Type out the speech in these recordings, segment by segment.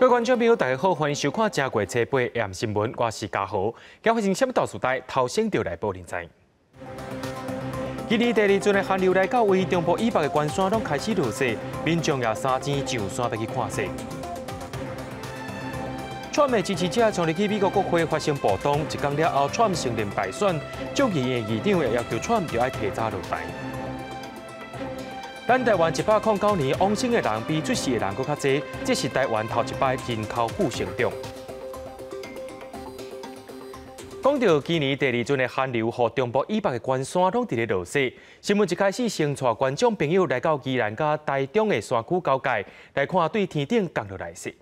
各位觀眾朋友，大家好，歡迎收看正月初八暗新聞，我是嘉豪。今發生啥物大事代，頭先就來報您知。今年第二陣的寒流來到，位中部以北的關山攏開始落雪，民眾也三更上山欲去看雪。川普的支持者衝入去美國國會發生暴動，一工了後，川普承認敗選，眾議院議長也要求川普著愛提早落台。咱台灣109年往生的人比出世的人閣較濟，這是台灣頭一擺人口負成長。講到今年第二陣的寒流，予中部以北的關山攏佇咧落雪。新聞一開始先帶觀眾朋友來到宜蘭佮台中的山區交界，來看對天頂降落來雪。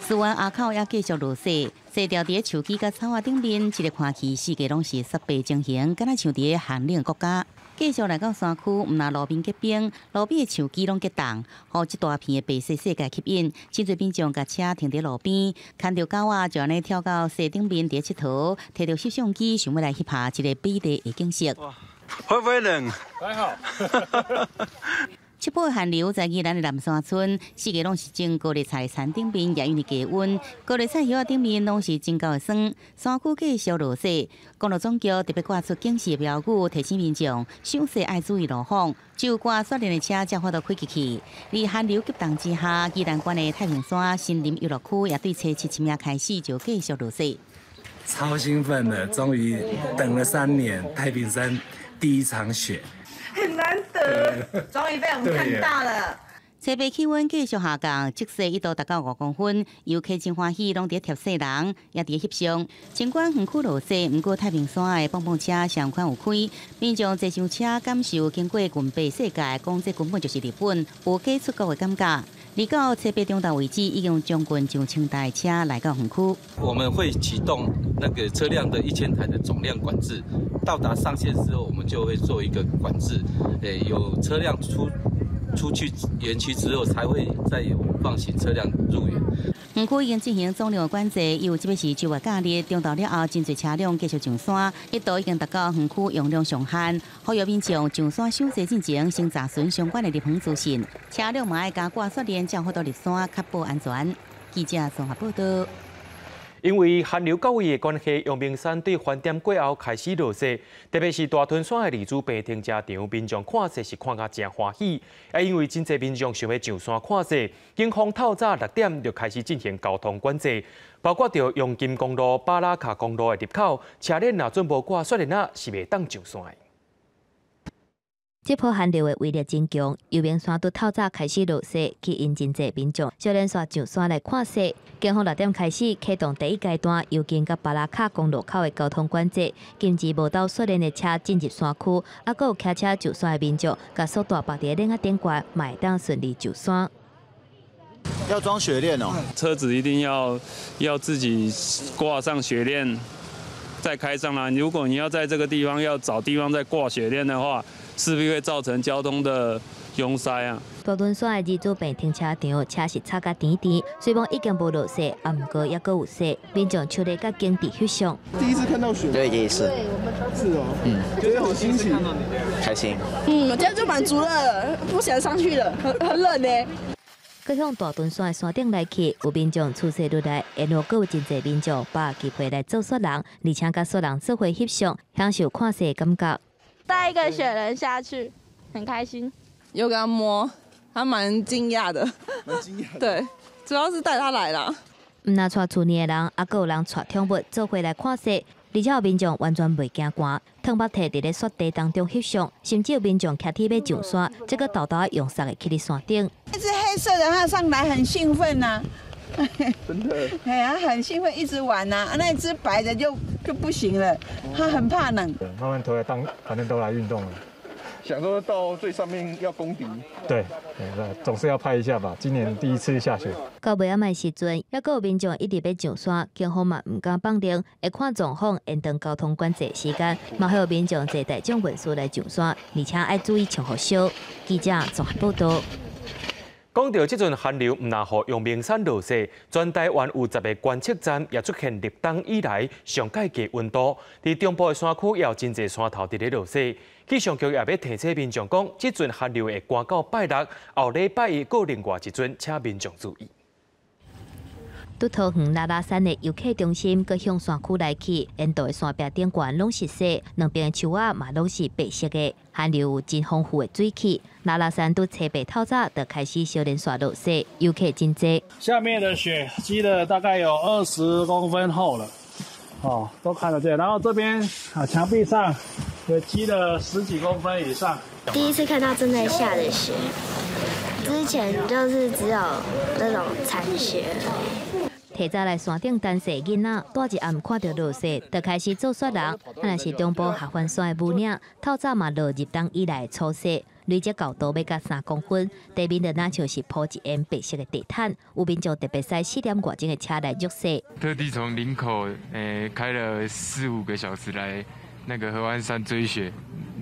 思源阿口也繼續落雪，雪條佇樹枝佮草仔頂面，這个看去四界攏是雪白情形，敢若像佇咧寒冷國家。繼續來到山區，毋但路面結冰，路邊的樹枝攏結凍，予這大片的白雪世界吸引。真濟民眾共車停佇路邊，牽著狗仔就按呢跳到雪頂面佇咧𨑨迌，提著翕相機，想欲來翕下這个美麗的景色。會不會冷？還好。這波寒流在宜蘭的南山村，四界攏是種高麗菜的田頂面，也因為低溫，高麗菜葉仔頂面攏是真厚的霜。山區繼續落雪，公路總局特別掛出警示標語，提醒民眾賞雪愛注意路況，只有掛雪鏈的車才有法度開入去。佇寒流急凍之下，宜蘭縣的太平山森林遊樂區也對初七深夜開始就繼續落雪。超興奮的，終於等了3年，太平山第一場雪。很難得，終於被我們看到了。初八氣溫繼續下降，積雪一度達到5公分，遊客真歡喜，攏佇貼雪人，也佇翕相。儘管園區落雪，毋過太平山的蹦蹦車上款有開，民眾坐上車感受經過銀白世界，講這根本就是日本，有假出國的感覺。而到初八中晝為止，已經有將近上千台車來到園區。我們會啟動那個車輛的1000台的總量管制，到達上限之後，我們就會做一個管制。有車輛出去園區之後，才會再有放行車輛入園。園區已經進行總量管制，因為這擺是晝夜假日，中晝了後，真濟車輛繼續上山，一度已經達到園區容量上限。呼籲民眾上山賞雪進前，先查詢相關的入園資訊，車輛嘛愛加掛雪鏈，才有法度入山，確保安全。記者綜合報道。因為寒流到位的關係，陽明山對翻點過後開始落雪，特別是大屯山的二主坪停車場，民眾看雪是看甲誠歡喜。啊，因為真濟民眾想欲上山看雪，警方透早6點就開始進行交通管制，包括著陽金公路、巴拉卡公路的入口，車輛若準無掛雪鏈仔，是袂當上山的。這波寒流的威力真強，陽明山拄透早開始落雪，吸引真濟民眾小連續上山來看雪。警方6點開始啟動第一階段右近佮巴拉卡公路口的交通管制，禁止無鬥雪鏈的車進入山區，啊，閣有騎車上山的民眾，共索帶綁佇鏈仔頂懸，嘛會當順利上山。要裝雪鏈哦，車子一定要自己掛上雪鏈，再開上來。如果你要在這個地方要找地方再掛雪鏈的話，勢必會造成交通的擁塞啊！大屯山的二主坪停車場車是插甲甜甜，雖罔已經無落雪，啊，毋過猶閣有雪，民眾手咧佮景佇翕相。第一次看到雪，對，第一次。是哦，覺得好新奇，開心。嗯，這樣就滿足了，不想上去了，很冷呢。閣向大屯山的山頂來去，有民眾出雪落來，沿路閣有真濟民眾把握機會來做雪人，而且佮雪人做伙翕相，享受看雪的感覺。帶一個雪人下去，很開心。有給他摸，他蠻驚訝的。蠻驚訝。對，主要是帶他來啦。毋若帶厝裡的人，啊，閣有人帶寵物做伙來看雪，而且有民眾完全袂驚寒，褪襪佇咧雪地當中翕相，甚至有民眾騎鐵馬上山，這個沓沓用捒的去佇山頂。一隻黑色的，他上來很興奮吶。真的。哎呀，很興奮，一直玩吶。那隻白的就不行了，他很怕冷。慢慢投來當，反正都來運動了。想說到最上面要攻頂。對，總是要拍一下吧。今年第一次下雪。到尾仔的時陣，猶閣有民眾一直欲上山，警方嘛毋敢放任，會看狀況延長交通管制時間，嘛予民眾坐大眾運輸來上山，而且愛注意穿予少。記者綜合報道。講到這陣寒流，毋但予陽明山落雪，全台灣有10個觀測站也出現立冬以來上蓋低溫度。佇中部的山區也有真濟山頭佇咧落雪。氣象局也欲提醒民眾講，這陣寒流會寒到拜六，後禮拜一閣另外一陣，請民眾注意。佇桃園拉拉山的遊客中心，閣向山區來去，沿途的山壁頂懸攏是雪，兩邊的樹仔嘛攏是白色的，寒流有真豐富的水汽。拉拉山佇初八透早就開始小連續落雪，遊客真濟。下面的雪積了大概有20公分厚了，哦，都看得見。然後這邊啊，牆壁上也積了十幾公分以上。第一次看到正在下的雪，之前就是只有那種殘雪。提早來山頂等雪囡仔，蹛一暗看著落雪，就開始做雪人。啊，若是中部合歡山的霧嶺，透早嘛落入冬以來初雪，累積厚度欲共3公分，地面就若像是鋪一層白色的地毯。有民眾特別駛4點外鐘的車來翕雪。特地從林口開了四五個小時來那個合歡山追雪，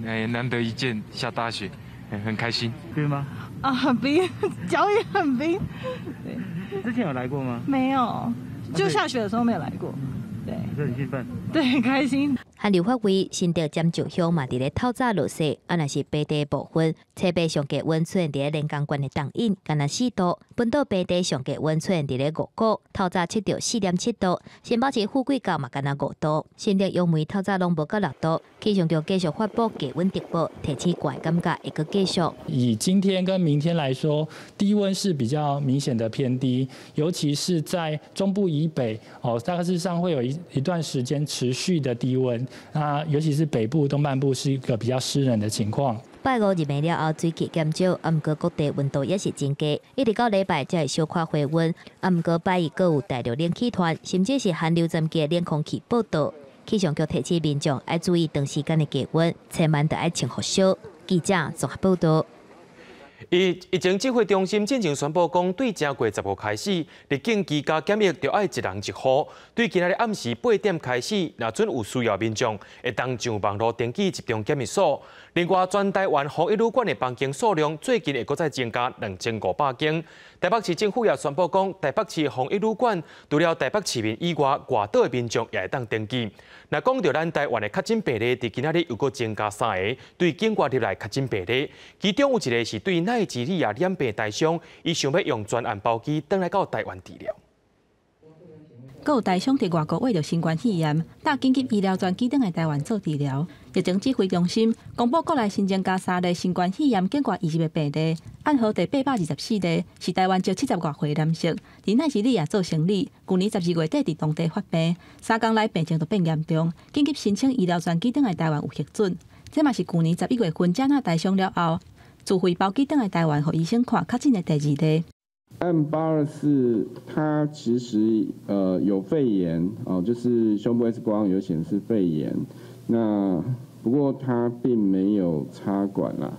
難得一見下大雪，很開心。對嗎？啊，很冰，腳也很冰。對。之前有來過嗎？沒有，就下雪的時候沒有來過。對，很興奮。對，很開心。寒流發威，新竹尖石鄉嘛佇咧透早落雪，啊，若是平地部分，初八上低溫出現佇咧連江縣的東引，干焦4度；本島平地上低溫出現佇咧五股，透早測著4.7度；新北市富貴角嘛干焦5度，新竹楊梅透早攏無到6度。氣象局繼續發布低溫特報，提醒寒的感覺會閣繼續。以今天跟明天來說，低溫是比較明顯的偏低，尤其是在中部以北，哦，大致上會有一段時間持續的低溫。那尤其是北部、東半部是一個比較濕冷的情況。拜五入暝了後，水汽減少，啊，毋過各地溫度也是真低，一直到禮拜才會小可回溫。啊，毋過拜一閣有大陸冷氣團，甚至是寒流層的冷空氣報到。氣象局提醒民眾愛注意長時間的低溫，千萬著愛穿厚衫。記者綜合報道。疫情指揮中心進前宣布講，對正月15開始，入境居家檢疫就愛一人一戶。對今仔日暗時8點開始，若準有需要民眾，會當上網路登記集中檢疫所。另外，全台灣防疫旅館的房間數量最近會閣再增加2500間。台北市政府也宣布講，台北市防疫旅館除了台北市民以外，外島的民眾也會當登記。若講著咱台灣的確診病例，佇今仔日又閣增加三个，對境外入來確診病例，其中有一个是對奈及利亞染病台商，伊想欲用專案包機轉來到台灣治療。閣有台商佇外國患著新冠肺炎，搭緊急醫療專機轉來台灣做治療。疫情指揮中心公布國內新增加三例新冠肺炎境外移入的病例，案號第824例，是台灣籍70外歲男性，佇奈及利亞做生理，舊年12月底佇當地發病，3工內病情就變嚴重，緊急申請醫療專機轉來台灣有核准。這嘛是舊年11月份接納台商了後，自費包機轉來台灣，予醫生看確診的第二例。 M 824，它其實有肺炎哦，就是胸部 X 光有顯示肺炎，那不過它並沒有插管啦。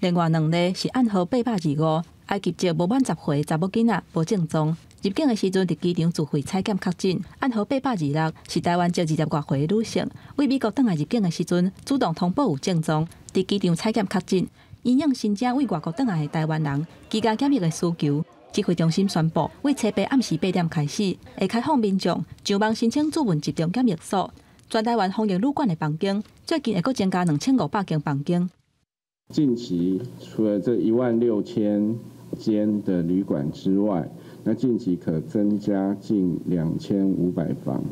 另外兩例是案號825，埃及籍無滿10歲查某囡仔無症狀，入境的時陣佇機場自費採檢確診。案號826是台灣籍20外歲女性，對美國轉來入境的時陣主動通報有症狀，佇機場採檢確診。因應新增對外國轉來的台灣人居家檢疫的需求，指揮中心宣布，對初八暗時8點開始，會開放民眾上網申請諮詢集中檢疫所。全台灣防疫旅館的房間，最近會閣增加2500間房間。近期除了這16000間的旅館之外，那近期可增加近2500房。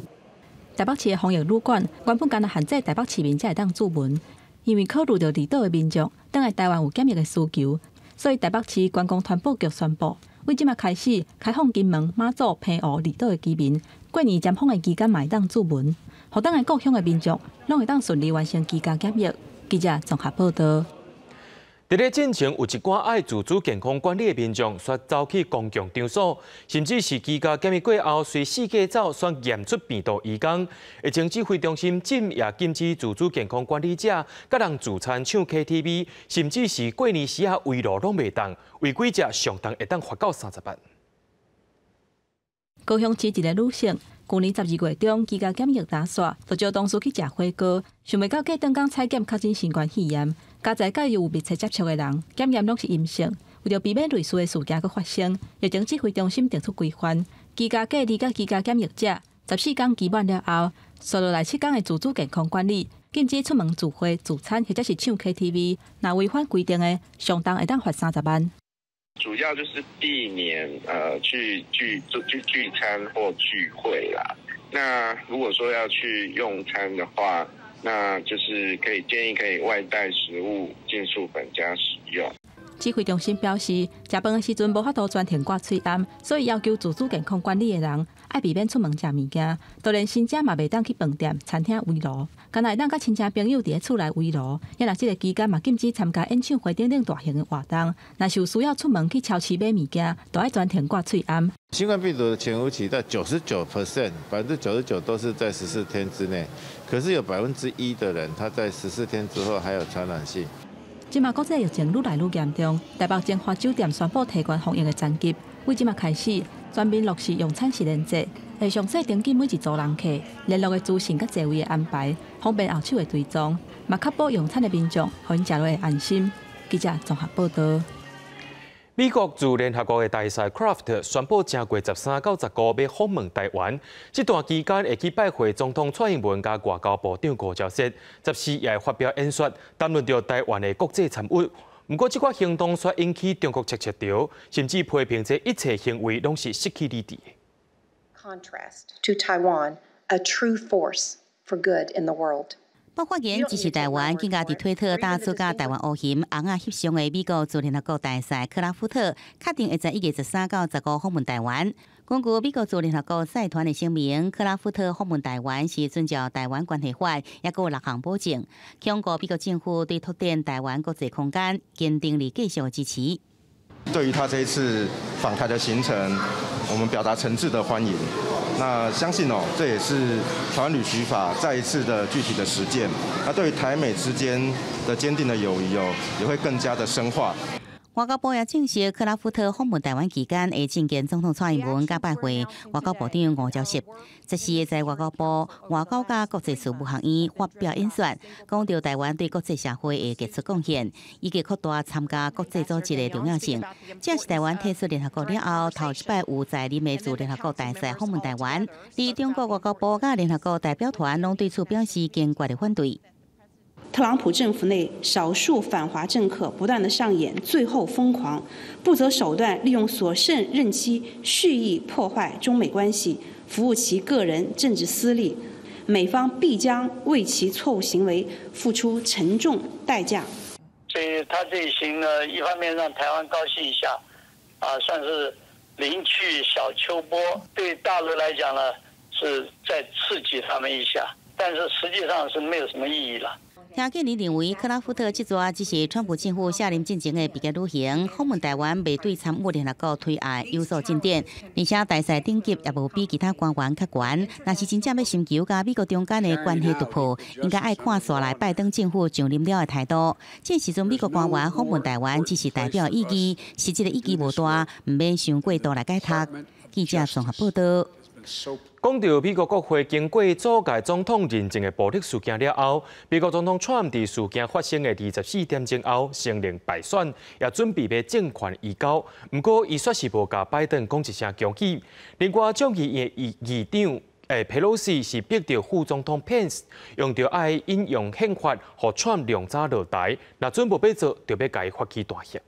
台北市的防疫旅館原本干焦限制台北市民才會當諮詢，因為考慮著離島的民眾轉來台灣有檢疫的需求，所以台北市觀光傳播局宣布，對這馬開始開放金門、馬祖、澎湖離島的居民，過年尖峰的期間嘛會當諮詢，予轉來故鄉的民眾攏會當順利完成居家檢疫。記者綜合報道。佇咧進前有一寡愛自主健康管理的民眾，煞走去公共場所，甚至是居家檢疫過後，隨四界走，煞驗出病毒移工。疫情指揮中心今也禁止自主健康管理者，佮人聚餐、唱 KTV，甚至是過年時仔圍爐攏袂當，違規者上重會當罰到30萬。高雄市一个女性，舊年12月中居家檢疫若煞，就招同事去食火鍋，想袂到隔轉工採檢確診新冠肺炎，佳哉佮伊有密切接觸的人，檢驗攏是陰性。為著避免類似的事件閣發生，疫情指揮中心定出規範，居家隔離佮居家檢疫者14天期滿了後，紲落來7天的自主健康管理，禁止出門聚會、聚餐或者是唱 KTV。若違反規定的，上重會當罰30萬。主要就是避免去聚聚聚餐或聚會啦。那如果說要去用餐的話，那就是可以建議可以外帶食物盡速返家使用。指揮中心表示，食飯的時陣無法度全程掛喙罨，所以要求自主健康管理的人愛避免出門食物件，就連新食嘛袂當去飯店、餐廳圍爐，干焦會當佮親戚朋友佇咧厝內圍爐。也若這个期間嘛禁止參加演唱會等等大型的活動。若是有需要出門去超市買物件，都愛全程掛喙罨。新冠病毒的潛伏期在99%，99%都是在十四天之內，可是有1%的人，他在十四天之後還有傳染性。這馬國際疫情愈來愈嚴重，台北晶華酒店宣布提懸防疫的層級，對這馬開始全面落實用餐實聯制，會詳細登記每一組人客聯絡的資訊佮座位的安排，方便後手的追蹤，嘛確保用餐的民眾予𪜶食落會安心。記者綜合報道。美國駐聯合國的大使 Craft 宣布，正月13到15欲訪問台灣。這段期間會去拜會總統蔡英文佮外交部長吳釗燮，14也會發表演說，談論著台灣的國際參與。毋過，這款行動卻引起中國赤赤著，甚至批評這一切行為攏是失去理智。 Contrast to Taiwan, a true force for good in the world. 報發言支持台灣，更加佇推特打出佮台灣烏熊尪仔翕相的美國駐聯合國大使克拉夫特，確定會在1月13到15訪問台灣。根據美國駐聯合國使團的聲明，克拉夫特訪問台灣是遵照台灣關係法，抑閣有六項保證，強調美國政府對拓展台灣國際空間堅定地繼續支持。對於他這一次訪台的行程，我們表達誠摯的歡迎。那相信哦，這也是台灣旅行法再一次的具體的實踐。那對於台美之間的堅定的友誼哦，也會更加的深化。外交部也證實，克拉夫特訪問台灣期間會覲見總統蔡英文佮拜會外交部長吳釗燮。14在外交部外交佮國際事務學院發表演說，講著台灣對國際社會的傑出貢獻，以及擴大參加國際組織的重要性。這是台灣退出聯合國了後，頭一擺有在任的駐聯合國大使訪問台灣。而中國外交部佮聯合國代表團攏對此表示堅決的反對。特朗普政府內少數反華政客不斷的上演最後瘋狂，不擇手段利用所剩任期蓄意破壞中美關係，服務其個人政治私利，美方必將為其錯誤行為付出沉重代價。所以他這一行呢，一方面讓台灣高興一下，啊，算是臨去小秋波，對大陸來講呢，是再刺激他們一下，但是實際上是沒有什麼意義了。聽見你認為，克拉夫特這逝只是川普政府卸任進前的畢業旅行，訪問台灣袂對參與聯合國推案有所進展，而且大使等級也無比其他官員較懸。若是真正欲尋求佮美國中間的關係突破，應該愛看紲來拜登政府上任了的態度。這時陣美國官員訪問台灣只是代表意義，實質的意義無大，毋免傷過度來解讀。記者綜合報道。講著美國國會經過阻礙總統認證的暴力事件了後，美國總統川普佇事件發生的24點鐘後承認敗選，也準備欲政權移交。毋過，伊煞是無共拜登講一聲恭喜。另外，眾議院的議長佩洛西是逼著副總統彭斯用著愛引用憲法，予川普量早落台，若準無欲做，就欲共伊發起彈劾。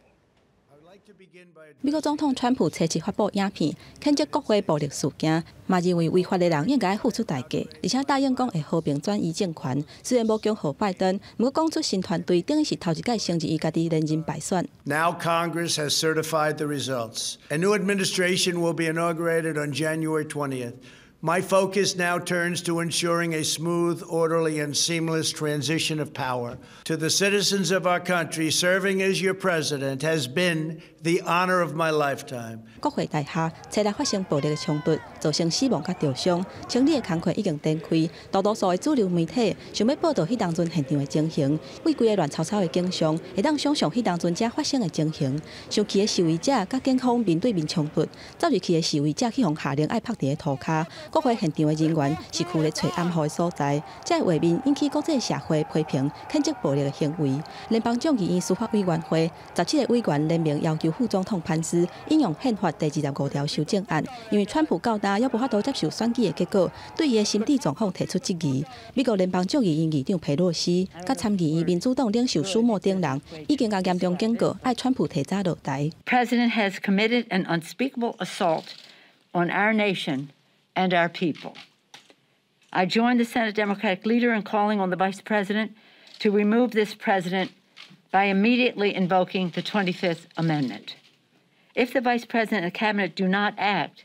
美國總統川普初七發布影片，譴責國會暴力事件，嘛認為違法的人應該付出代價，而且答應講會和平轉移政權。雖然無恭賀拜登，毋過講出新團隊等於是頭一擺承認伊家己連任敗選。 Now Congress has certified the results. A new administration will be inaugurated on January 20th. My focus now turns to ensuring a smooth, orderly, and seamless transition of power. To the citizens of our country, serving as your president has been the honor of my lifetime. 國會大廈初六發生暴力的衝突，造成死亡佮著傷。清理的工課已經展開，大多數的主流媒體想欲報導彼當陣現場的情形，對規个亂糟糟的景象，會當想像彼當陣遮發生的情形。生氣的示威者佮警方面對面衝突，走入去的示威者去予下令愛拍佇咧塗跤，國會現場的人員是區咧揣暗號的所在。這個畫面引起國際社會批評，譴責暴力的行為。聯邦眾議院司法委員會17個委員聯名要求副總統潘斯引用憲法第25條修正案，因為川普到今猶無法度接受選舉的結果，對伊的心智狀況提出質疑。美國聯邦眾議院議長佩洛西佮參議院民主黨領袖舒默等人已經共嚴重警告，愛川普提早落台。 President has committed an unspeakable assault on our nation and our people. I join the Senate Democratic leader in calling on the Vice President to remove this president by immediately invoking the 25th Amendment. If the Vice President and the Cabinet do not act,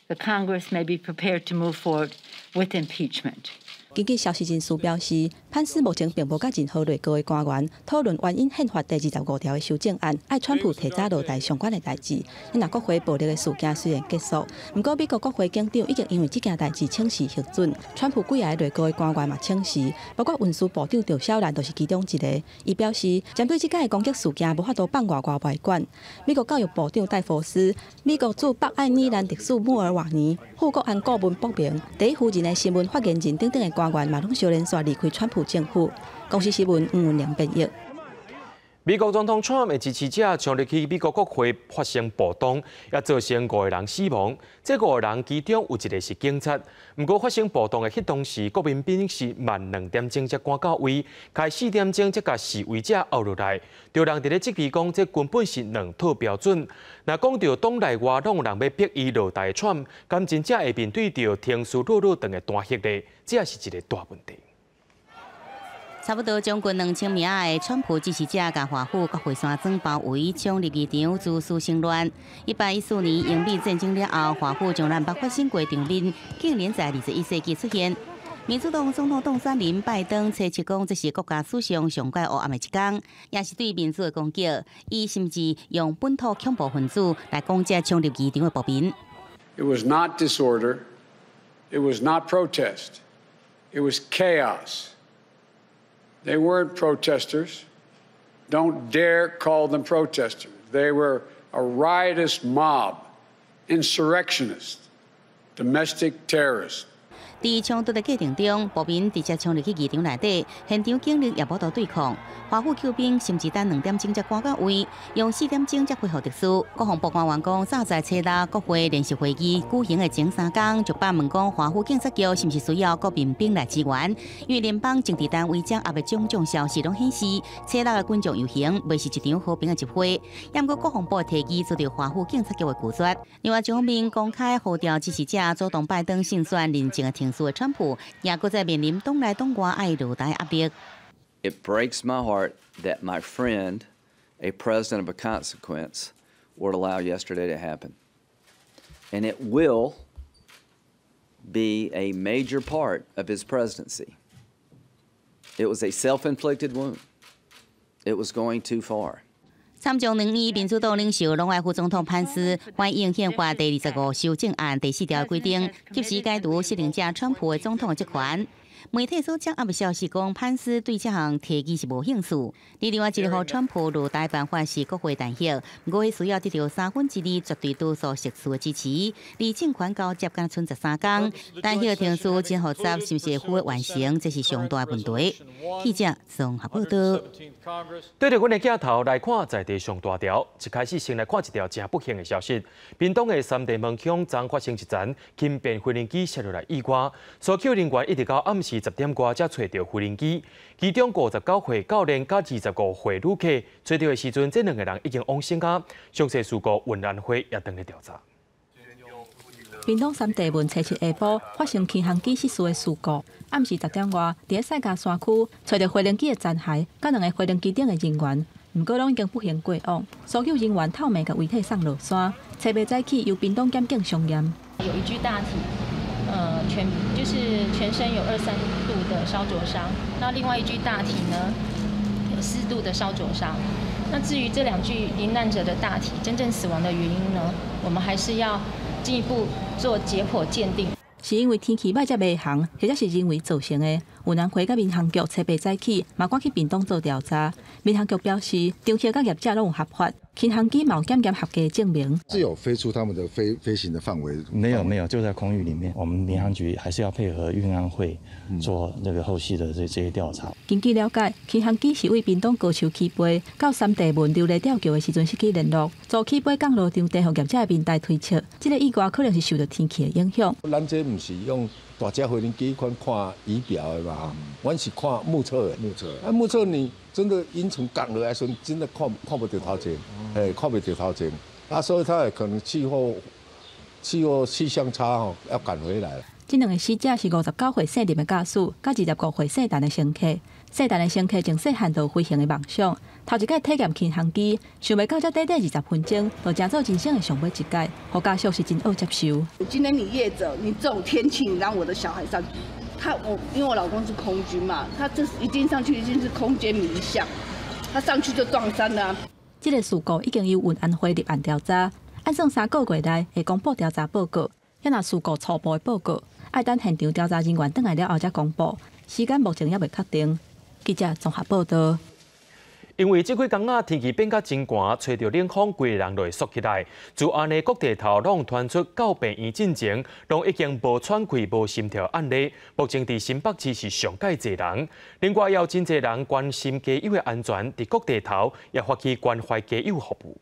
the Congress may be prepared to move forward with impeachment. 根據消息人士表示，潘斯目前並無佮任何內閣的官員討論援引憲法第25條的修正案，愛川普提早落台相關的代誌。若國會暴力的事件雖然結束，毋過美國國會警長已經因為這件代誌請辭核准，川普幾个內閣的官員嘛請辭，包括運輸部長趙小蘭就是其中一个。伊表示，針對這擺的攻擊事件，無法度放外外袂管。美國教育部長戴佛斯、美國駐北愛爾蘭特使穆爾瓦尼、副國安顧問博明、第一夫人的新聞發言人等等的官員嘛，攏相連紲離開川普政府。公視新聞吳文良編譯。美國總統川普的支持者衝入去美國國會發生暴動，也造成五個人死亡。這五個人其中有一個是警察。毋過發生暴動的彼當時，國民兵是慢2點鐘才趕到位，開4點鐘才共示威者搲落來。著人佇咧質疑講，這根本是兩套標準。若講著黨內外攏有人欲逼伊落台的川普，敢真正會面對著程序落落長的彈劾咧？這也是一個大問題。差不多將近2000名的川普支持者，共華府國會山莊包圍，衝入議場，滋事生亂。1814年英美戰爭了後，華府從來毋捌發生過場面，竟然在21世紀出現。民主黨總統當選人拜登揣測講，這是國家史上上蓋烏暗的一天，也是對民主的攻擊。伊甚至用本土恐怖分子來講這衝入議場的暴民。 It was not disorder. It was not protest. It was chaos. They weren't protesters. Don't dare call them protesters. They were a riotous mob, insurrectionists, domestic terrorists. 佇衝突的過程中，暴民直接衝入去議場內底，現場警力也無度對抗。華府救兵甚至等2點鐘才趕到位，用4點鐘才恢復秩序。國防部官員講，早在初六國會聯席會議舉行的前3工，就捌問講華府警察局是毋是需要國民兵來支援，因為聯邦情治單位掌握的種種消息攏顯示，初六的群眾遊行袂是一場和平的集會。毋過國防部的提議遭著華府警察局的拒絕。另外一方面，公開呼召支持者阻擋拜登勝選認證的程序的川普，也閣再面臨黨內黨外愛落台壓力。 It breaks my heart that my friend, a president of a consequence, would allow yesterday to happen. And it will be a major part of his presidency. It was a self-inflicted wound. It was going too far. 參眾兩院民主黨領袖攏愛副總統潘斯援引憲法第25修正案第4條規定，及時解除失靈者川普的總統職權。媒體所掌握的消息講，潘斯對這項提議是無興趣。另外一個予川普落台辦法是國會彈劾，毋過需要得著2/3絕對多數席次的支持。離政權交接敢賰13工，彈劾程序真複雜，是毋是會付完成？這是上大問題。記者綜合報道。對著阮的鏡頭來看，在地上大條。一開始先來看一條誠不幸的消息：屏東的三地門鄉昨發生一層輕便飛行機摔落來意外，搜救人員一直到暗時10點外才揣著飛行機，其中59歲教練佮25歲旅客揣著的時陣，這兩个人已經往生矣。詳細事故，運安會也正咧調查。屏東三地門初七下晡發生輕航機失事的事故，暗時10點外，佇賽嘉山區揣著飛行機的殘骸，佮兩个飛行機頂的人員，毋過攏已經不幸過往。搜救人員透暝共遺體送落山，初八早起由屏東檢警相驗。有一具大體，全就是全身有2、3度的燒灼傷，那另外一具大體呢，有4度的燒灼傷。那至於這兩具罹難者的大體真正死亡的原因呢，我們還是要進一步做解剖鑑定。是因為天氣歹才迷航，或者是人為造成的？運安會佮民航局初八早起，嘛趕去屏東做調查。民航局表示，乘客佮業者攏有合法，輕航機無檢驗合格證明。是有飛出他們的飛行的範圍？沒有沒有，就在空域裡面。我們民航局還是要配合運安會做那個後續的這些調查。根據了解，輕航機是為屏東高樹起飛，到三地門琉璃吊橋的時陣失去聯絡，昨起飛降落場地予業者的民代推測，這個意外可能是受著天氣的影響。咱這毋是用大隻飛行機款看儀表的嘛？阮是看目測的。目測。啊，目測你真的雲層降落來時陣，真的看無著頭前，嘿，看袂著頭前。啊，所以它會可能氣候氣象差吼，要趕回來。這兩个死者是59歲姓林的駕駛，佮25歲姓陳的乘客。姓陳的乘客從細漢就有飛行的夢想，頭一擺體驗輕航機，想袂到才短短20分鐘，就成做人生的上尾一擺，予家屬是真惡接受。今天你業者，你這種天氣，你讓我的小孩上，他我因為我老公是空軍嘛，他這一定上去一定是空間迷向，他上去就撞山啦。這个事故已經由運安會立案調查，按算3個月內會公布調查報告。若事故初步的報告，愛等現場調查人員轉來了後才公布，時間目前猶未確定。記者綜合報道。因為這幾工仔天氣變甲真寒，吹著冷風，規个人就會縮起來。自按呢各地頭攏傳出到病院進前，攏已經無喘氣、無心跳案例。目前佇新北市是上蓋濟人，另外也有真濟人關心街友的安全，佇各地頭也發起關懷街友服務。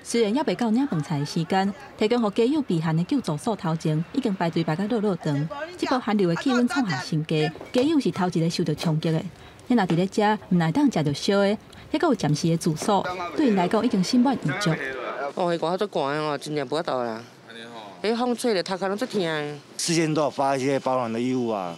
雖然猶未到領飯菜的時間，提供予街友避寒的救助所頭前已經排隊排甲落落長。這波寒流的氣溫創下新低，街友是頭一个受著衝擊的。你若佇咧遮，毋但會當食著燒的，猶閣有暫時的住所，對𪜶來講已經心滿意足。哦，彼寒足寒的哦，真正無法度啦。彼風吹咧，頭殼攏足疼的。事先都有發一些保暖的衣物啊，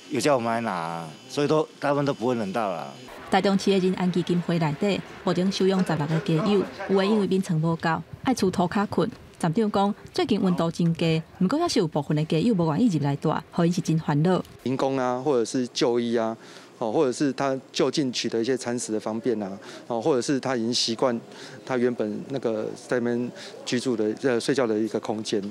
有叫我們來拿，所以都大部分都不會冷到啦。台中市的仁安基金會內底，目前收容16个街友，有的因為眠床無夠，愛厝塗跤睏。站長講，最近溫度真低，毋過猶是有部分的街友無願意入來蹛，予𪜶是真煩惱。零工啊，或者是就醫啊，哦，或者是他就近取得一些餐食的方便啊，哦，或者是他已經習慣他原本那個在那邊居住的、睡覺的一個空間。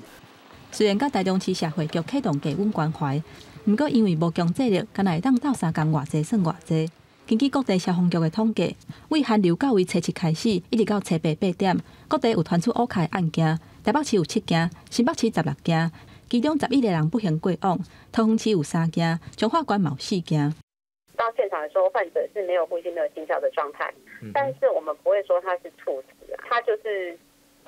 雖然佮台中市社會局啟動低溫關懷，毋過因為無強制力，干焦會當鬥相共偌濟算偌濟。根據各地消防局的統計，為寒流到位初七開始，一直到初八8點，各地有傳出烏卡的案件。台北市有七件，新北市16件，其中11個人不幸過往。桃園市有三件，彰化縣嘛有四件。到現場的時候，患者是沒有呼吸、沒有心跳的狀態，但是我們不會說他是猝死，他就是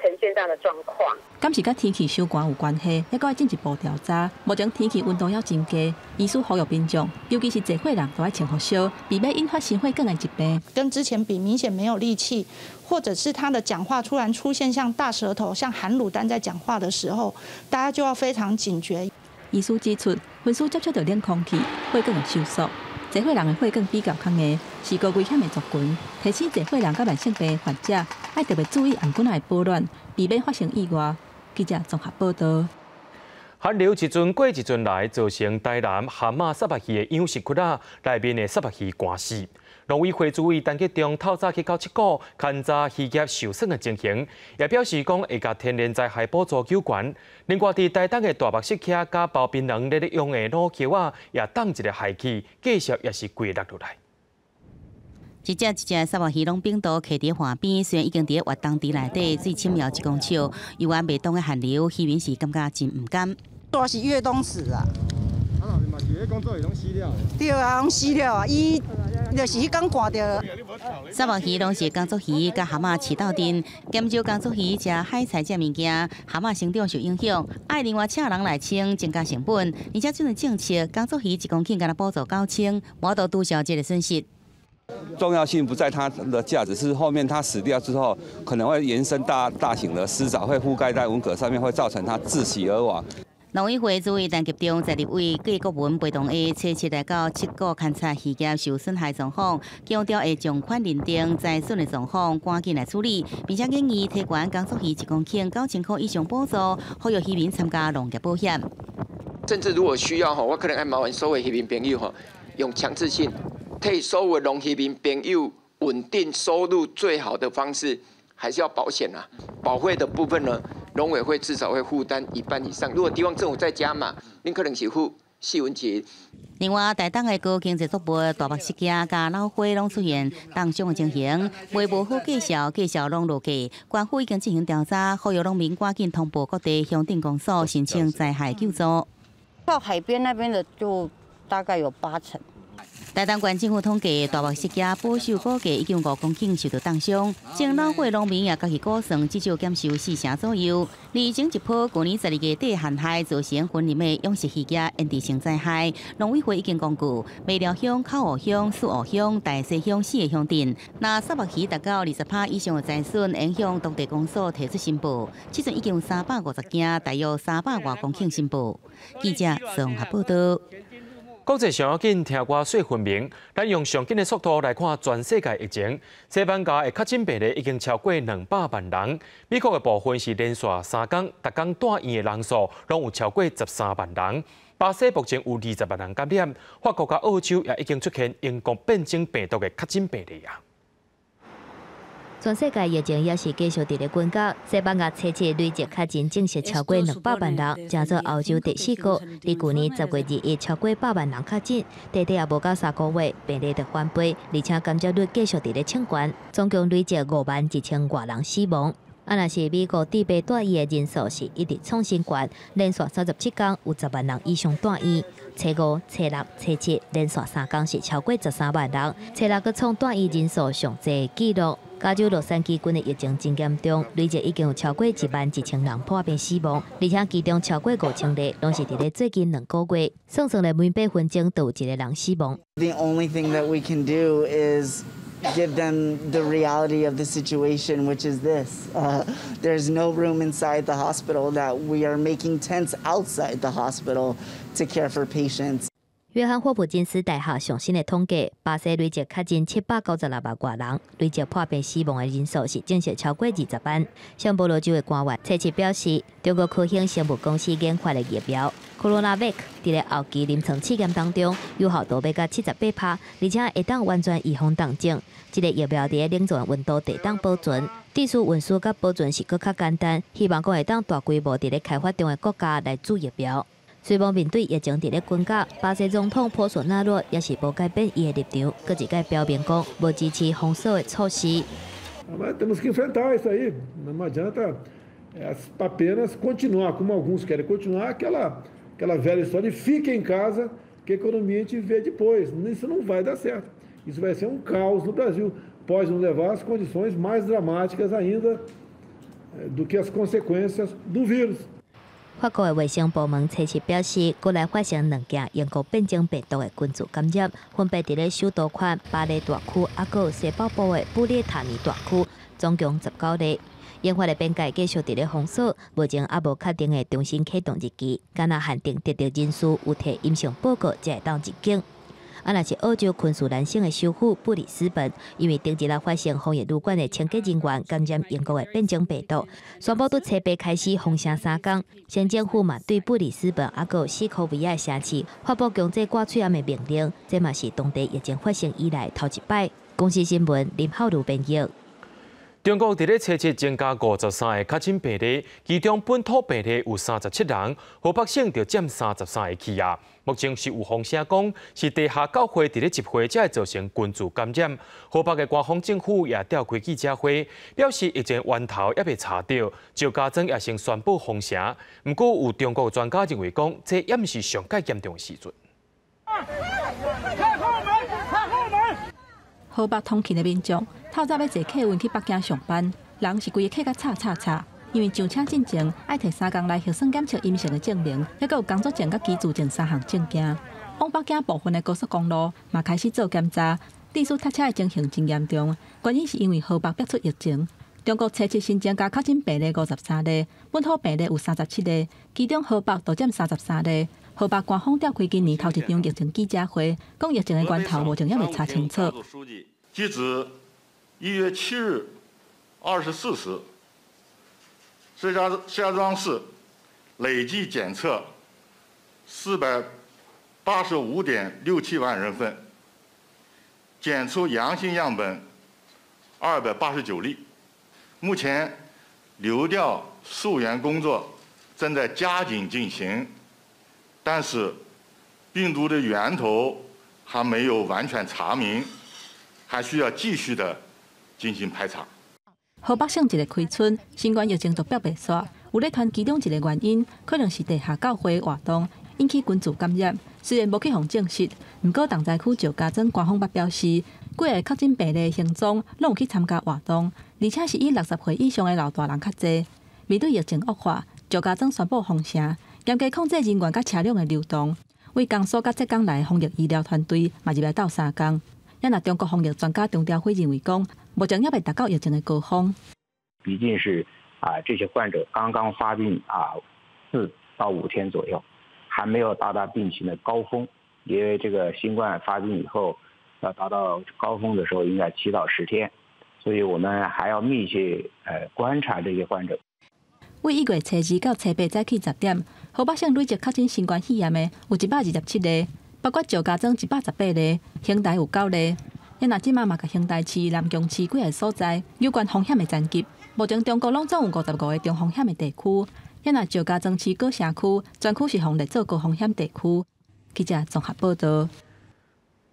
呈現這樣的狀況。敢是佮天氣傷寒有關係，猶閣愛進一步調查。目前天氣溫度猶真低，醫師呼籲民眾，尤其是濟歲人，都愛穿予燒，避免引發心血管的疾病。跟之前比，明顯沒有力氣，或者是他的講話突然出現像大舌頭、像含滷蛋在講話的時候，大家就要非常警覺。醫師指出，昏死接觸著冷空氣，血管會收縮。濟歲人的血管比較較硬，是高危險的族群。提醒濟歲人佮慢性病患者，愛特別注意頷頸仔的保暖，避免發生意外。記者綜合報道。寒流一陣過一陣來，造成台南蚶仔虱目魚的養殖區仔內面的虱目魚寒死。農委會主委陳吉仲透早去到七股勘查漁業受損的情形，也表示講會共天然災害補助糾懸。另外，佇台東的大目釋迦佮包檳榔咧咧養的老莢仔，也凍一个害去，繼續也是規落落來。一隻一隻虱目魚攏冰凍徛佇岸邊，雖然已經佇越冬池內底水深猶一公尺，猶原袂擋的寒流，漁民是感覺真毋甘。煞是越冬死啊！對啊，攏死了啊！伊就是彼工寒著。虱目魚攏是港族魚，佮蚶仔飼鬥陣，減少港族魚食海菜這物件，蚶仔生長受影響，愛另外請人來清，增加成本。而且這個政策，港族魚一公頃敢若補助9000，無法度抵消這个損失。重要性不在它的價值，是後面它死掉之後，可能會延伸大大型的濕藻會覆蓋在文蛤上面，會造成它窒息而亡。農委會主委陳吉仲在立委郭國文陪同下，初七來到七股勘察漁業受損害狀況，強調會從寬認定災損的狀況，趕緊來處理，並且建議提懸港族魚一公頃9000塊以上補助，呼籲漁民參加農業保險。甚至如果需要吼，我可能愛麻煩所有漁民朋友吼，用強制性替所有農漁民朋友穩定收入最好的方式，還是要保險啊。保費的部分呢，農委會至少會負擔一半以上。如果地方政府再加碼，你可能是付1/4。另外，台東的高經濟作物大麥釋迦佮老花攏出現凍傷的情形，賣無好價數，價數攏落價。官府已經進行調查，呼籲農民趕緊通報各地鄉鎮公所申請災害救助。到海邊那邊的就大概有8成。台東縣政府統計，大麥釋迦保守估計已經5公頃受到凍傷，種老花農民也家己估算，至少減收4成左右。而前一波舊年12月底旱害造成雲林的養殖漁業嚴重性災害，農委會已經公告，梅寮鄉、口湖鄉、四湖鄉、大溪鄉四个鄉鎮，若虱目魚達到20%以上的災損，應向當地公所提出申報。這陣已經有350間，大約300外公頃申報。記者綜合報道。國際上要緊，聽歌說分明。咱用上緊的速度來看全世界疫情，西班牙的確診病例已經超過200萬人。美國的部分是連續3工，逐工蹛院的人數攏有超過13萬人。巴西目前有20萬人感染，法國佮澳洲也已經出現英國變種病毒的確診病例啊。全世界疫情也是繼續佇咧滾絞，西班牙初七累計確診證實超過200萬人，成做歐洲第四國。佇舊年10月21超過100萬人確診，短短也無夠3個月，病例就翻倍，而且感染率繼續佇咧衝懸，總共累計5萬1千外人死亡。啊，若是美國治病蹛院的人數是一直創新高，連續37工有10萬人以上蹛院。初五、初六、初七連續3工是超過13萬人，初六閣創蹛院人數上濟的紀錄。加州洛杉磯郡的疫情真嚴重，累計已經有超過1萬1千人破病死亡，而且其中超過5千例攏是佇咧最近2個月，算算咧每8分鐘就有一個人死亡。 The only thing that we can do is give them the reality of the situation, which is this: there's no room inside the hospital. That we are making tents outside the hospital to care for patients. 約翰霍普金斯大學上新的統計，巴西累計確診796萬外人，累計破病死亡的人數是正式超過20萬。聖保羅州的官員初七表示，中國科興生物公司研發的疫苗 CoronaVac 佇咧後期臨床試驗當中，有效度欲到78%，而且會當完全預防重症。這个疫苗佇咧冷藏溫度會當保存，技術運輸佮保存是閣較簡單，希望講會當大規模佇咧開發中的國家來注疫苗。雖罔面對疫情佇咧滾絞，巴西總統波索納洛也是無改變伊的立場，閣一擺表明講無支持封鎖的措施。 Temos que enfrentar isso aí. Não adianta apenas continuar, como alguns querem continuar, aquela velha história de fique em casa, que a economia a gente vê depois. Isso não vai dar certo. Isso vai ser um caos no Brasil. Pode nos levar às condições mais dramáticas ainda do que as consequências do vírus. 法國的衛生部門初七表示，國內發生兩件英國變種病毒的群組感染，分別佇咧首都圈巴黎大區，抑閣有西北部的布列塔尼大區，總共19例。英法的邊界繼續佇咧封鎖，目前猶無確定的重新啟動日期，干焦限定特定人士有提陰性報告才會當入境。啊，若是澳洲昆士蘭省的首府布里斯本，因為頂一日發現防疫旅館的清潔人員感染英國的變種病毒，宣布佇初八開始封城3工。省政府嘛對布里斯本抑閣有史科維亞城市發布強制掛喙罨的命令，這嘛是當地疫情發生以來頭一擺。公視新聞林浩如編譯。中國佇咧初七增加53個確診病例，其中本土病例有37人，河北省就佔33個去啊。目前是有風聲講是地下教會佇咧集會，才會造成群聚感染。河北的官方政府也召開記者會，表示疫情源頭猶未查著，石家莊也先宣布封城。毋過有中國專家認為講，這猶毋是上蓋嚴重的時陣。開後門！開後門！河北通勤的民眾，透早欲坐客運去北京上班，人是規个客甲吵吵吵，因為上車進前愛提3工來核酸檢測陰性的證明，猶閣有工作證佮居住證三項證件。往北京部分的高速公路嘛開始做檢查，致使塞車的情形真嚴重。原因是因為河北爆出疫情。中國初七新增加確診病例53例，本土病例有37例，其中河北就佔33例。河北官方召開今年頭一場疫情記者會，講疫情的源頭目前猶未查清楚。截至1月7日24時，石家莊市累計檢測485.67萬人份，檢出陽性樣本289例。目前流調溯源工作正在加緊進行，但是病毒的源頭還沒有完全查明，還需要繼續的進行排查。河北省一个開春，新冠疫情都爆袂煞，有咧傳其中一个原因，可能是地下教會活動引起群聚感染。雖然無去予證實，毋過重災區石家莊官方捌表示，幾个確診病例行蹤攏有去參加活動，而且是以60歲以上的老大人較濟。面對疫情惡化，石家莊宣布封城，嚴格控制人員佮車輛的流動。為江蘇佮浙江來的防疫醫療團隊嘛入來鬥相共。也若中國防疫專家張朝輝認為講，目前猶未達到疫情的高峰。畢竟是啊，這些患者剛剛發病啊，4到5天左右，還沒有達到病情的高峰。因為這個新冠發病以後，要達到高峰的時候，應該7到10天，所以我們還要密切觀察這些患者。為1月初2到初8早起10點，河北省累計確診新冠肺炎的有127個，包括石家莊118例，邢台有9例。也若這馬嘛，共邢台市、南宮市幾个所在有關風險的層級。目前中國攏總有55個中風險的地區，也若石家莊市藁城區全區是予列做高風險地區。記者綜合報道。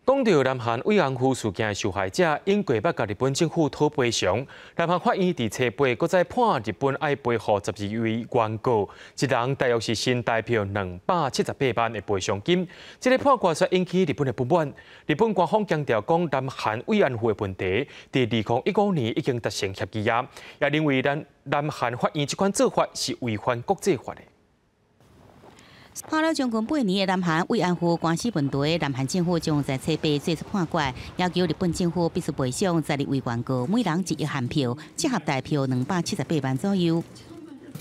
講到南韓慰安婦事件的受害者，英國欲共日本政府討賠償。南韓法院佇初八閣再判日本愛賠予12位原告，一人大約是新台票278萬的賠償金。這个判決煞引起日本的不滿。日本官方強調講，南韓慰安婦的問題，佇2015年已經達成協議啊，也認為南韓法院這款做法是違反國際法的。判了將近8年的南韓慰安婦官司問題，南韓政府將在初八做出判決，要求日本政府必須賠償12位原告每人1億韓票，折合台票278萬左右。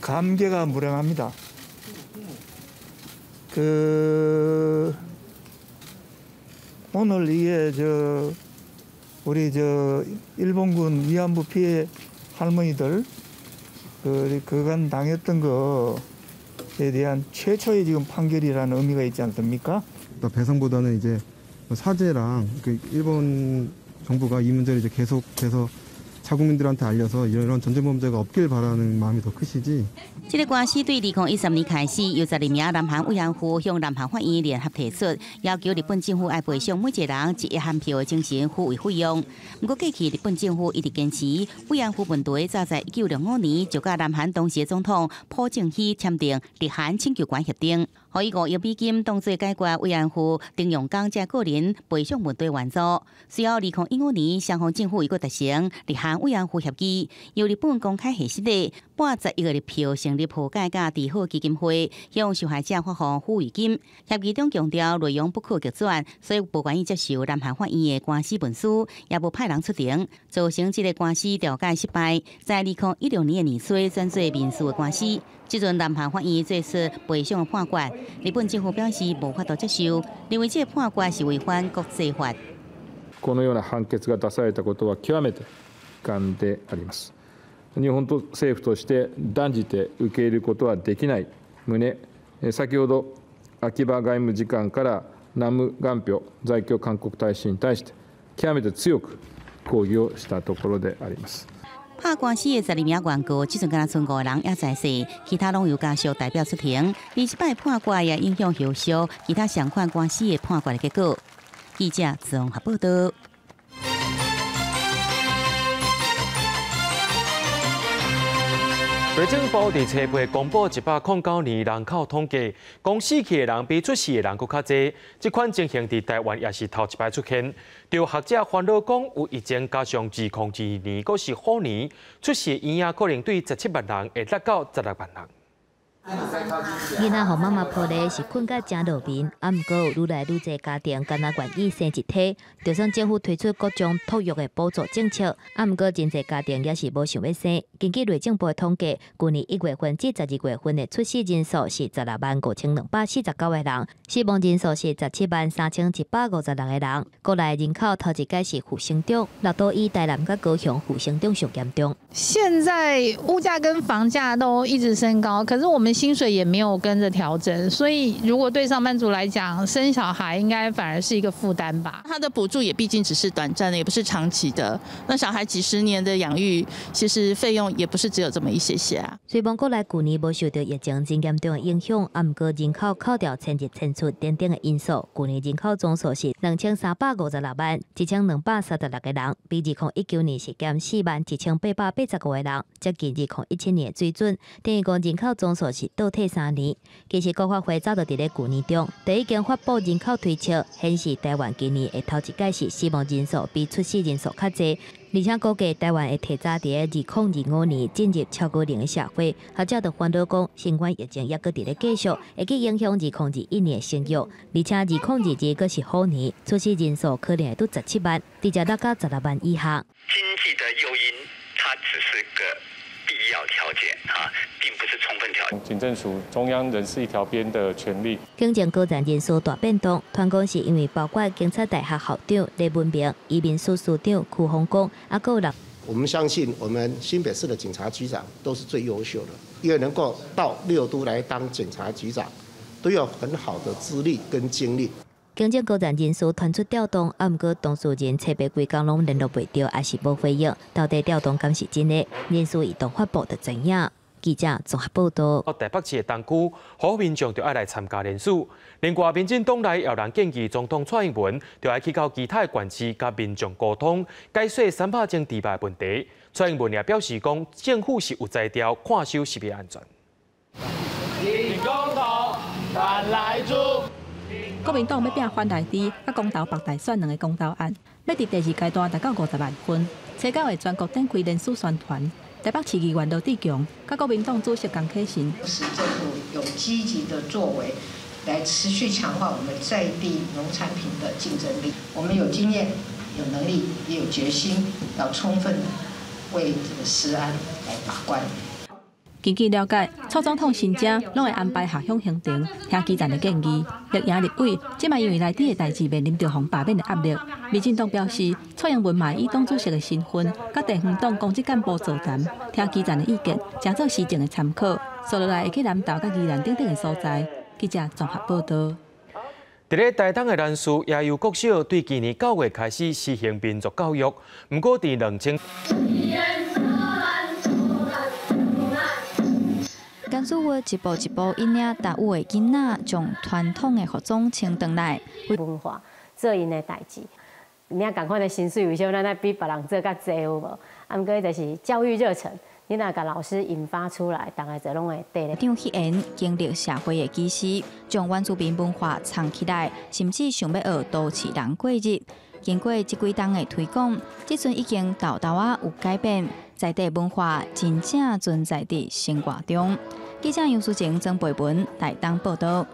감개가 무량합니다. 그 오늘 이게 저 우리 저 일본군 위안부 피해 할머니들 그 그간 당했던 거에 대한 최초의 지금 판결이라는 의미가 있지 않습니까? 배상보다는 이제 사죄랑 그 일본 정부가 이 문제를 이제 계속해서 자국민들한테 알려서 이런 전쟁 범죄가 없길 바라는 마음이 더 크시지. 這个官司對2013年開始，由12名南韓慰安婦向南韓法院聯合提出，要求日本政府愛賠償每一個人1億韓票的精神撫慰費用。毋過過去日本政府一直堅持慰安婦問題，早在1965年就佮南韓當時的總統朴正熙簽訂日韓請求權協定，予以5億美金當做解決慰安婦徴用工這個人賠償問題援助。隨後2015年，雙方政府又閣達成日韓慰安婦協議，由日本公開核實的撥10億個日票成立和解佮治好基金會，向受害者發放撫慰金。協議中強調內容不可逆轉，所以無願意接受南韓法院的官司文書，也無派人出庭，造成這个官司調解失敗。在2016年的年初轉做民事的官司，這陣南韓法院做出賠償的判決，日本政府表示無法度接受，認為這个判決是違反國際法。このような判決が出されたことは極めて遺憾であります。日本と政府として断じて受け入れることはできない旨、先ほど秋葉外務次官からナム・ガンピョ在京韓国大使に対して極めて強く抗議をしたところであります。拍官司的12名原告，這陣敢若賰5個人猶在世，其他攏由家屬代表出庭。而這擺判決也影響後續其他相款官司的判決的結果。記者綜合報道。內政部佇初八公布109年人口統計，講死去的人比出世的人閣較濟。這款情形佇台灣也是頭一擺出現。著學者煩惱講，有疫情加上2022年，閣是虎年，出世的嬰仔可能對17萬人會落到16萬人。囡仔予媽媽抱咧是睏甲誠落眠，啊，毋過有愈來愈濟家庭敢若願意生一胎，就算政府推出各種托育的補助政策，啊，毋過真濟家庭也是無想欲生。根據內政部的統計，舊年1月份至12月份的出世人數是165,249個人，死亡人數是173,156個人。國內人口頭一擺是負成長，六都以台南佮高雄負成長上嚴重。現在物價跟房價都一直升高，可是我們薪水也沒有跟着調整，所以如果對上班族來講，生小孩應該反而是一個負擔吧。他的補助也畢竟只是短暫的，也不是長期的。那小孩幾十年的養育，其實費用也不是只有這麼一些些啊。雖然國內舊年無受到疫情真嚴重的影響，啊，毋過人口扣掉遷入遷出等等的因素，舊年人口總數是2356萬1236個人，比2019年是減4萬1885個人，接近2017年的水準。等於講人口總數是倒退3年。其實國發會早就佇咧舊年中，就已經發布人口推測，顯示台灣今年的頭一屆是死亡人數比出世人數較濟，而且估計台灣會提早佇咧2025年進入超高齡的社會。學者就煩惱講，新冠疫情猶閣佇咧繼續，會去影響2021年的生育，而且2022閣是虎年，出世人數可能會拄17萬，直接落到16萬以下。經濟的誘因，它只是個必要條件啊，並不是充分條件。警政署中央人事一條邊的權力。警政高層人事大變動，傳講是因為包括警察大學校長李文明、移民署署長邱鴻光，啊，閣有人。我們相信我們新北市的警察局長都是最優秀的，因為能夠到六都來當警察局長，都有很好的資歷跟經歷。警政高層人事傳出調動，啊，毋過當事人冊白規工攏聯絡袂著，也是無回應。到底調動敢是真的？人事移動發布就知影。記者綜合報道。台北市的東區，好民眾就愛來參加聯署。另外，民進黨內有人建議總統蔡英文就愛去到其他的縣市，佮民眾溝通，解說300種豬肉問題。蔡英文也表示講，政府是有才調，看守食品安全。公投反萊豬。國民黨欲拚反萊豬，佮公投北大選兩个公投案，欲佇第二階段達到50萬份。初九會全國展開聯署宣傳。台北市議員羅智強、佮國民黨主席江啟臣。市政府有積極的作為，來持續強化我們在地農產品的競爭力。我們有經驗、有能力、也有決心，要充分為這個食安來把關。根據了解，蔡總統新正攏會安排下鄉行程，聽基層的建議。力贏立委，這擺因為萊豬的代誌面臨著予罷免的壓力。民進黨表示，蔡英文嘛以黨主席的身份，佮地方黨公職幹部座談，聽基層的意見，誠做施政的參考。紲落來會去南投佮宜蘭等等的所在。記者綜合報導。佇咧台東的南勢野游國小，對今年9月開始實行民族教育，毋過佇2000。甘主委一步一步引領達悟的囡仔，將傳統的服裝穿轉來。文化做𪜶的代誌，領仝款的薪水，為啥物咱愛比別人做較濟有無？啊，毋過就是教育熱忱，你若共老師引發出來，逐家就攏會綴咧。張去言經歷社會的歧視，將原住民文化藏起來，甚至想欲學都市人過日。經過這幾冬的推廣，這陣已經沓沓仔有改變，在地文化真正存在佇生活中。記者楊淑晴、曾培文台東報導。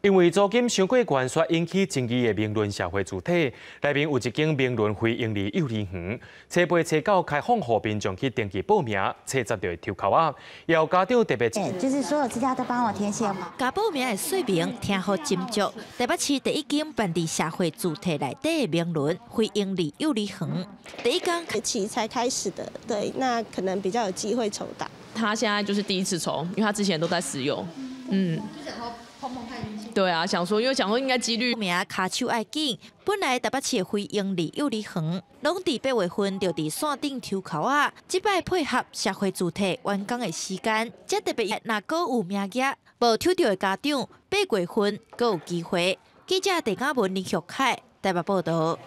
因為租金傷過懸，煞引起爭議的明倫社會住宅，內面有一間明倫非營利幼兒園，初八、初九開放予民眾去登記報名，初十就會抽籤仔。也有家長特別，就是所有資料都幫我填寫。共報名的說明聽予斟酌。台北市第一間辦佇社會住宅內底的明倫非營利幼兒園，第一間期才開始的，對，那可能比較有機會抽到。他現在就是第一次抽，因為他之前都在私幼，嗯。對啊，想說，因為想說應該幾率。報名跤手愛緊，本來台北市的非營利幼兒園，攏佇8月份就佇線頂抽籤仔，這擺配合社會住宅完工的時間，這特別若閣有名額，無抽著的家長8月份閣有機會。記者鄭嘉文、林玉凱台北報導。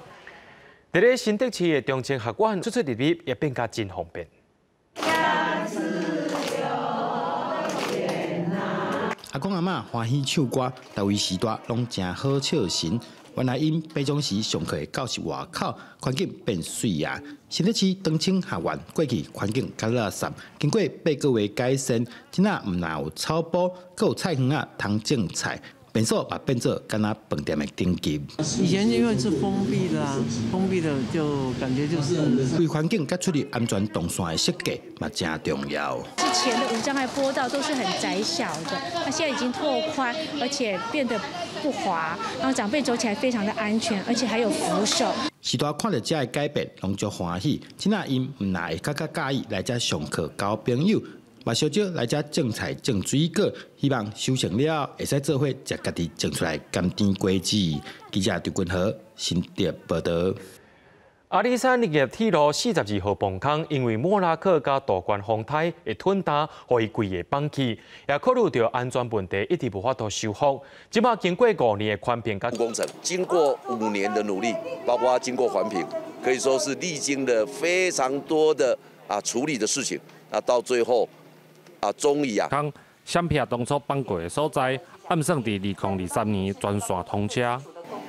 佇咧新竹市的中正學院出出入入也變甲真方便。阿公阿嬤歡喜唱歌，逐位時代攏誠好笑神。原來𪜶平常時上課的教室外口環境變媠啊！新竹市長青學院過去環境較垃圾，經過8個月改善，這仔毋但有草埔，閣有菜園仔通種菜，便所嘛變做敢若飯店的等級。以前因為是封閉的啊，封閉的就感覺就是。規環境佮出入安全動線的設計嘛誠重要。之前的無障礙坡道都是很窄小的，那現在已經拓寬，而且變得不滑，然後長輩走起來非常的安全，而且還有扶手。時代看著這个改變，攏足歡喜。這仔𪜶毋但會較較佮意來遮上課交朋友，嘛小少來遮種菜種水果，希望收成了後會使做伙食家己種出來甘甜果子。記者張君和新竹報道。阿里山林業鐵路42號磅空，因為莫拉克佮杜關風颱的吞焦，予伊規个放棄，也考慮著安全問題，一直無法度修復。這擺經過5年的環評工程，經過5年的努力，包括經過環評，可以說是歷經了非常多的處理的事情，那到最後終於啊，空閃避當初放過的所在，按算佇2023年全線通車。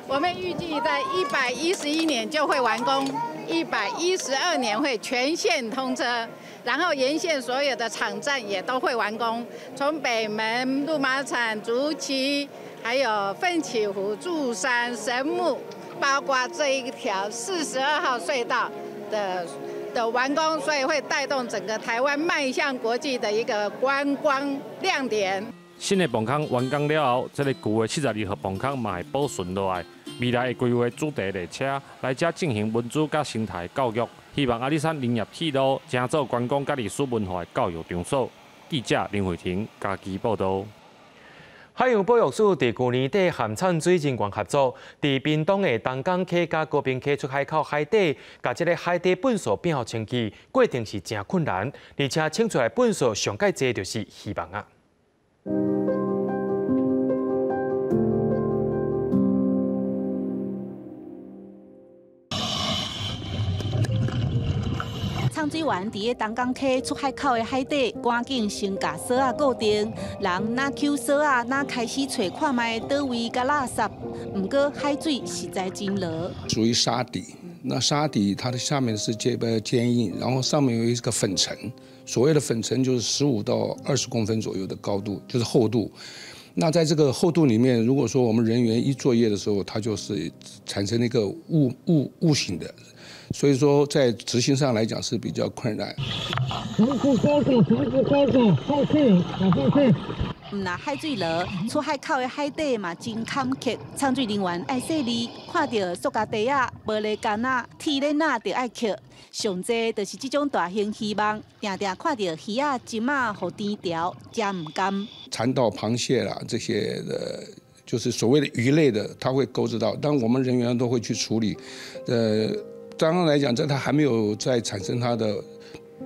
我們預計在111年就會完工，112年會全線通車，然後沿線所有的場站也都會完工，從北門、鹿馬場、竹崎，還有奮起湖、祝山、神木，包括這一條42號隧道的完工，所以會帶動整個台灣邁向國際的一個觀光亮點。新的磅空完工了後，這个舊的72號磅空嘛會保存落來。未來會規劃主題列車來遮進行文資佮生態教育，希望阿里山林業鐵路成做觀光佮歷史文化的教育場所。記者林慧婷嘉義報導。海洋保育署佇舊年底和產水人員合作，佇屏東的東港溪佮高屏溪出海口海底，共這个海底糞埽摒予清去，過程是誠困難，而且清出來糞埽上蓋濟就是魚網仔。泅水員佇个東港溪出海口的海底，趕緊先共索仔固定。人若抾索仔，若開始揣看覓佗位佮垃圾。毋過海水實在真濁。屬於沙底，那沙底它的下面是這個堅硬，然後上面有一個粉塵。所謂的粉塵就是15到20公分左右的高度，就是厚度。那在這個厚度裡面，如果說我們人員一作業的時候，它就是產生一個霧霧霧形的。所以說，在執行上來講是比較困難。毋若海水濁，出海口的海底嘛真坎坷，泅水人員愛細膩，看著塑膠袋仔、玻璃罐仔、鐵鏈仔就愛抾。上濟就是這種大型漁網，定定看著魚仔、針仔予甜著，誠毋甘。纏到螃蟹啦，這些的，就是所謂的魚類的，它會勾著到，但我們人員都會去處理。剛剛來講，在它還沒有在產生它的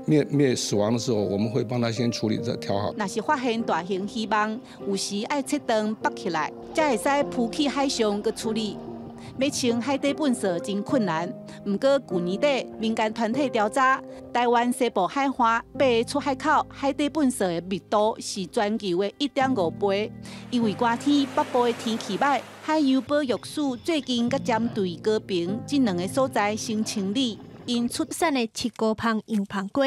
滅死亡的時候，我們會幫它先處理，再調好。若是發現大型漁網，有時愛切斷縛起來，才會使浮去海上閣處理。欲清海底糞埽真困難。毋過舊年底，民間團體調查，台灣西部海岸八个出海口海底糞埽的密度是全球的1.5倍。因為寒天北部的天氣䆀，海洋保育署最近閣針對高屏這兩个所在先清理。𪜶出產的七股芳洋芳瓜，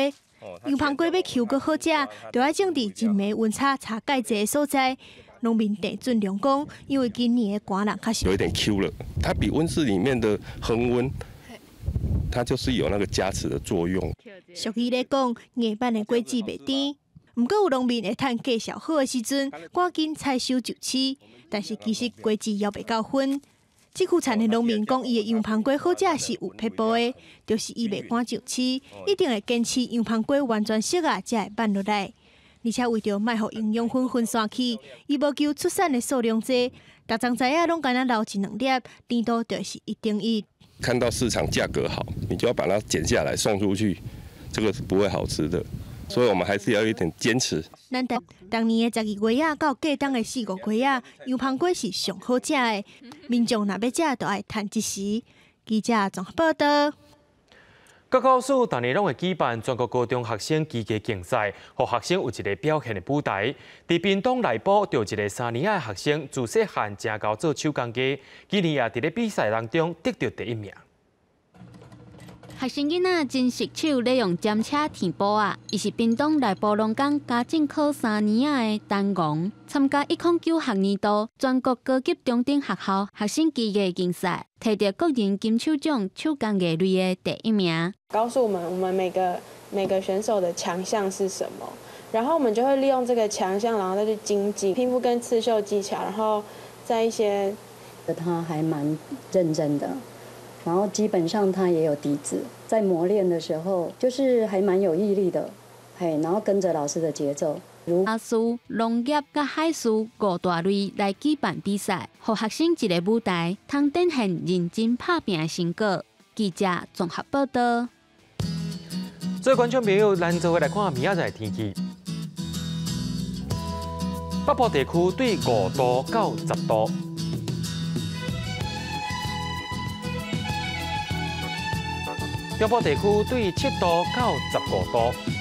洋芳瓜欲抾閣好食，就愛種佇日暝溫差差蓋濟的所在。農民鄭俊良講，因為今年的寒冷較有一點 Q 了，它比溫室裡面的恆溫，它就是有那個加持的作用。俗語咧講，硬板的果子袂甜。毋過有農民會趁價數好的時陣，趕緊採收就市，但是其實果子猶袂夠薰。這區田的農民講，伊的洋芳瓜好食是有撇步的，就是伊袂趕上市，一定會堅持洋芳瓜完全熟啊，才會挽落來。而且為著莫予營養分分散去，伊無求出產的數量濟，逐欉知影攏干焦留一兩粒，甜度就是一等一。看到市場價格好，你就要把它剪下來送出去，這個是不會好吃的。所以我們還是要有一點堅持。咱台當年的12月仔到過冬的4、5月仔，洋芳瓜是上好食的，民眾若欲食，就愛趁這時。記者綜合報道。國教署逐年攏會舉辦全國高中學生機械競賽，予學生有一个表現的舞台。佇屏東內埔，就有一个3年仔的學生，自細漢誠𠢕做手工藝，今年也佇咧比賽當中得著第一名。學生囡仔真熟手，咧用針車填布仔。伊是屏東內埔農工家政科3年仔的陳昴，參加109學年度全國高級中等學校學生機藝競賽，提著個人金手獎手工藝類的第一名。告訴我們，我們每個選手的強項是什麼，然後我們就會利用這個強項，然後再去精進拼布跟刺繡技巧，然後在一些。他還蠻認真的。然後基本上他也有底子，在磨練的時候，就是還蠻有毅力的，嘿，然後跟着老師的節奏。阿事、農業佮海事五大類來舉辦比賽，予學生一个舞台，通展現認真拍拚的成果。記者綜合報道。所以觀眾朋友，咱做伙來看明仔載的天氣。北部地區對5度到10度，中部地區對7度到15度。